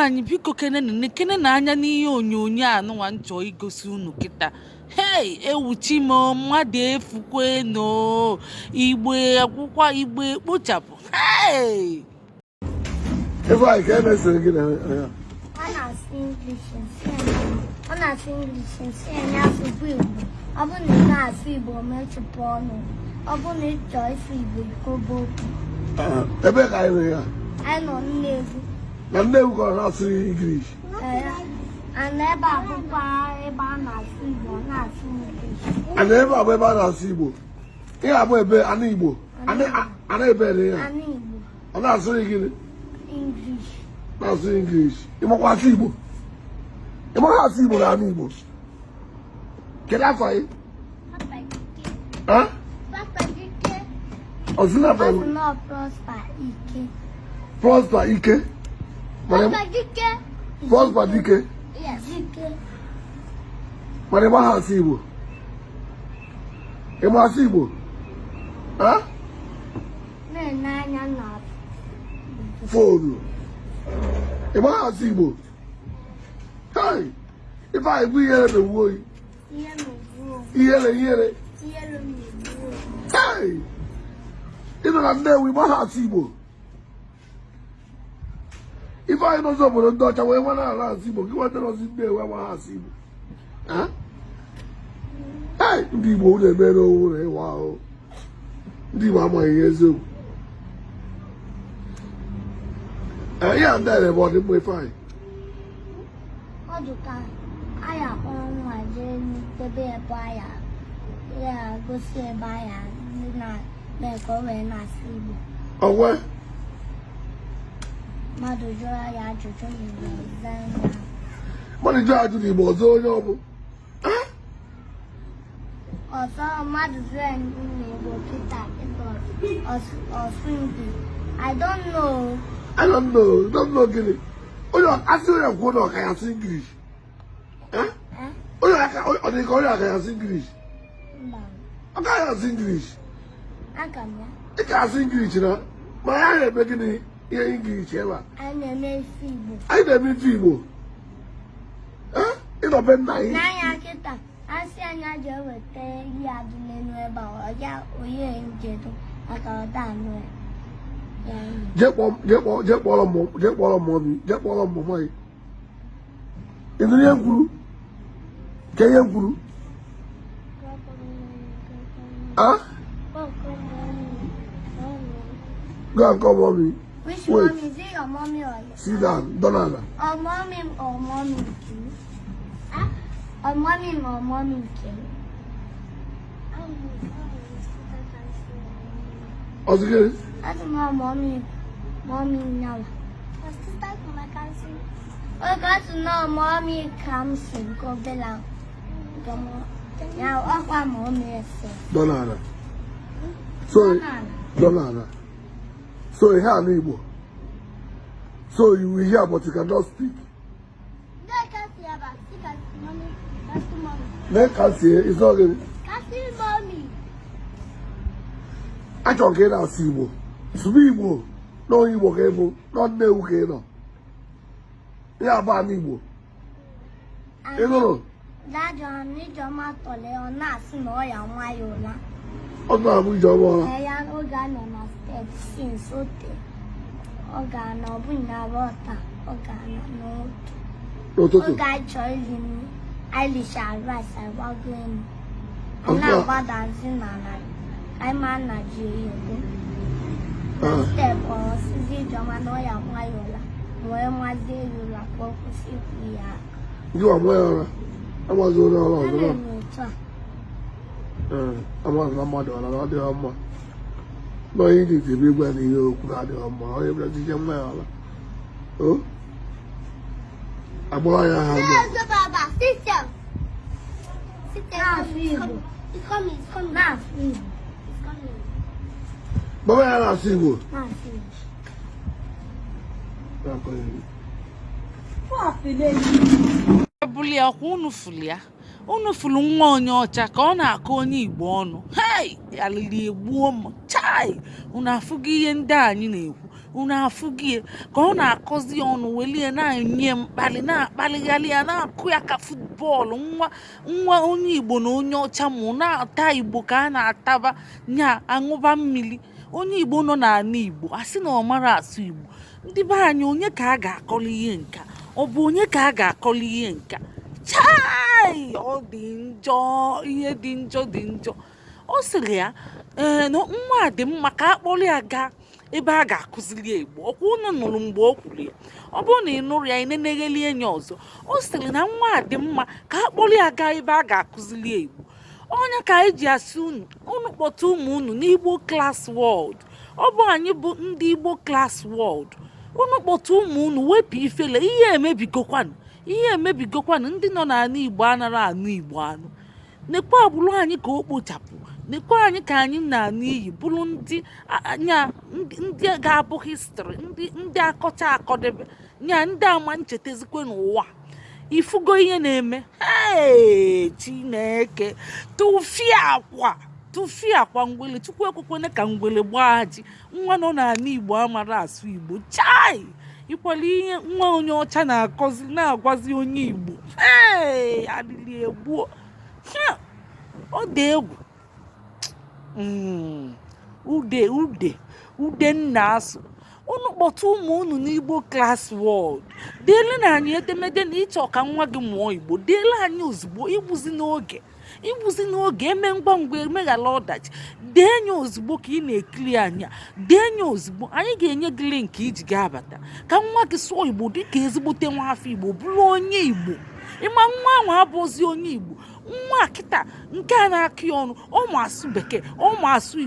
Anyị, biko, kene kene na anya n'ihe onyonyo anụnwa m chọọ igosi unu kịta. Hei, ewuchi m o, mmadụ efukweno, Igbo akwụkwọ, Igbo ekpochapụ. Hei! Ifeanyị, ka e mesịrị gị na ya? Ọ na-asụ English, nsị ọ na-asụ English, nsị ya asụbụ Igbo. Ọ bụrụ na ị na-asụ Igbo, mechipụ ọnụ. Ọ bụrụ na ị chọọ ịsụ Igbo, ikobe okwu. Ah, ebe ka anyị nọ ya? Anyị nọ Nnewi. Na Nnewi ka ọ na-asụ English? Ee, ana ebe a bụkwa ebe a na-asụ Igbo, ọ na-asụ English. Ana ebe a bụ ebe a na-asụ Igbo. Ihe a bụ ebe ana Igbo, ana ebe dị ya? Ana Igbo. Ọ na-asụ gịnị? English. Na-asụ English. Ịmakwa asụ Igbo? Ịmakwa asụ Igbo na ana Igbo? Kedu afọ anyị? Ah? Ọ sị na Ọ sị na ọ Prosper Ike. Prosper Ike. Prosper Dike. Dike. Mana ịmaghị asụ Igbo? Ịma asụ Igbo? Ah? Na-ene anya na phone. Ịmaghị asụ Igbo? Hai! Ifeanyị bụ ihere na-ewu oyi. Ihe na-egbu. Ihere, ihere. Ihe na-egbu. Hai! Ị nọ na Nnewi, ịmaghị asụ Igbo. Ifeanyị nọzi obodo ndị ọcha wee nwa na-ala asụ Igbo. Gị nwata nọzi Nnewi amaghị asụ Igbo. Ah? Hai! Ndị Igbo, unu emere onwe na ịwa ahụ. Ndị Igbo amaghị ihe, eziokwu. Ee, ihe a ndị a na-eme, ọ dị mma, Ifeanyị? Ọ dị ka anyị akpọrọ nwa jee debe ebe aya ya gosi ebe aya ndị na-eme ka o wee na-asụ Igbo. Ọnwe. Mmadụ jụrụ ya ajụjụ n'Igbo, zaa ya. Mmadụ jụọ ajụ n'Igbo, ọzọ onye ọ bụ? Ah? Ọzọ, mmadụ jụrụ ya n'Igbo kịta kịta, ọsụ Igbo, "I don't know." "I don't know." "Don't know" gịnị? Onye asị onye kwuo na ọka ya asụ English. Eh? Eh? Onye aka ọ dị ka onye aka ya asụ English? Mba. Ọ gaghị asụ English. Aka m ya. Ị ka asụ English na ma ya na-eme gịnị ihe English ebe a? Anyị na-eme ife Igbo. Anyị na-eme ife Igbo. Eh? Ịnọ be nna gị. N'anya kịta, asị anya jee weta ihe adụ n'elu ebe a, ọ ya onye njedo maka ọda anụ ya. Ya nri. Jee kpọrọ mummy, jee kpọrọ mama gị. Ị nụrụ ihe m kwuru? Ke ihe m kwuru? Ah? Go and call mommy. Which Wait. mommy? Is it your mommy or your Sit down. Donald. Or mommy or mommy too? Huh? Or mommy or mommy too? Ọzọ gịnị? That's my mommy. Mommy now. Oh, got to know mommy comes and go below. Now, ọkwa mommy is. Donald. So, Donald. So, ihe a n'Igbo. So, you will hear, but you cannot speak. Mee ka sie, it's not gịnị? Mommy. Achọrọ ka ị na-asụ Igbo. Sụba Igbo na onye Igbo ka ị bụ, na Nnewi ka ị nọ. Ihe abụ ala Igbo. Ị nụrụ? Daddy, Ijeọma tọrọ ya, ọ na-asị na ọ ya nwa ya ụla. Ọ na-abụ Ijeọma ụra. Ee, ya oge a nọ na step since ote ọ ga-ana, ọ bụghị na taa, ọ ga-ana n'ụtụ. N'ụtụtụ. Oge anyị chọrọ iri nri, anyị lichara rice, anyị gbago elu. Ọzọ? Anyị na-agbadazi n'ala ka anyị ma na ji ego na step, ọ sizi Ijeọma na ọ ya nwa ya ụla, wee mazie ya ụla ka ọ kwụsị ikwu ya. Gị nwa nwa ya ụra. Amazi onye ọrụ ọzọ. Emere m otu a. Ee, amazila mmadụ ọra na ọ dịghị mma. Na onye ji ebe igwe na ihe okwu na-adịghị mma. Onye bịara jije nwa ya ụra. O? Agbụrụ ya ha ndị. Na-asụ Igbo. Na-asụ Igbo. Baba ya na-asụ Igbo. Na-asụ Igbo. Na-akọ ya. Ebuli ọkwa unu fụlụ ya, unu fụlụ nwa onye ọcha ka ọ na-akọ onye Igbo ọnụ. Hei, alili egbuo m. Chai, unu afụgo ihe ndị anyị na-ekwu. Unu afụgie ka ọ na-akọzi ya ọnụ, welie na-enye mkpali, na-akpalighalị ya, na-akụ ya ka football. Nwa nwa onye Igbo na onye ọcha mụ na-ata Igbo ka a na-ataba nya aṅụba mmiri. Onye Igbo nọ n'ala Igbo asị na ọ mara asụ Igbo. Ndị be anyị, onye ka a ga-akọli ihe nka? Ọ bụ onye ka a ga-akọli ihe nka? Chai, ọ dị njọ. Ihe dị njọ dị njọ. Ọ sịrị ya ee na nwa a dị mma ka a kpọrọ ya gaa ebe a ga-akụziri ya Igbo. Ọkwa unu nụrụ mgbe o kwuru ya? Ọ bụrụ na ị nụrụ ya, ị nenegheli enyi ọzọ. Ọ sịrị na nwa a dị mma ka a kpọrọ ya gaa ebe a ga-akụziri ya Igbo. Onye ka anyị ji asị unu, unu kpọta ụmụ unu n'Igbo Class World. Ọ bụ anyị bụ ndị Igbo Class World. Unu kpọta ụmụ unu, wepụ ifele. Ihe emebigokwanụ, ihe emebigokwanụ. Ndị nọ n'ala Igbo anara anụ Igbo anụ. Nekwa agbụrụ anyị ka o kpochapụ. Nekwa anyị ka anyị na-anụ iyi, bụrụ ndị anya ndị ga-abụ history, ndị akọcha akọdebe nya, ndị ama nchetazikwe n'ụwa. Ifugo ihe na-eme? Hey, Chineke, tụfie akwa, tụfie akwa ngwele. Chukwu ekwekwene ka ngwele gbaa ji. Nwa nọ n'ala Igbo amara asụ Igbo. Chai, ikwele ihe nwa onye ọcha na-akọzi, na-agwazi onye Igbo. Hey, alili egbuo. Ọ dị egwu. Ude ude ude nna asụ. Unu kpọta ụmụ unu n'Igbo Class World. Deele na anyị edemede na ịchọ ka nwa gị mụọ Igbo. Deele anyị ozugbo. Igbuzi n'oge, igbuzi n'oge. Eme ngwa ngwa emeghala ọdachi. Dee nye ozugbo ka ị na-ekiri anyị a. Dee nye ozugbo, anyị ga-enye gị link iji ga-abata ka nwa gị sụọ Igbo dịka ezigbote nwa afọ Igbo, bụrụ onye Igbo. Ịma nwa ahụ abụzi onye Igbo. Nwa kịta nke a na-akụ ya ọnụ, ụmụ asụ Bekee, ụmụ asụ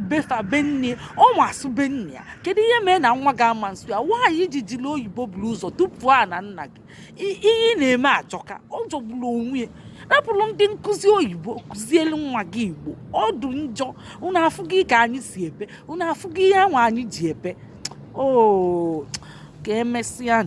befa benne, ụmụ asụ benne ya. Kedu ihe mee na nwa ga-ama nsụ ya? Nwaanyị iji jiri oyibo buru ụzọ tupu a na nna gị. Ihe ị na-eme ajọka, ọ jọgburu onwe ya. Rapụrụ ndị nkụzi oyibo, kụzielu nwa gị Igbo. Ọ dị njọ. Unu afụgo ka anyị si ebe? Unu afụgo ihe ahụ anyị ji ebe? Oo, ka emesịa.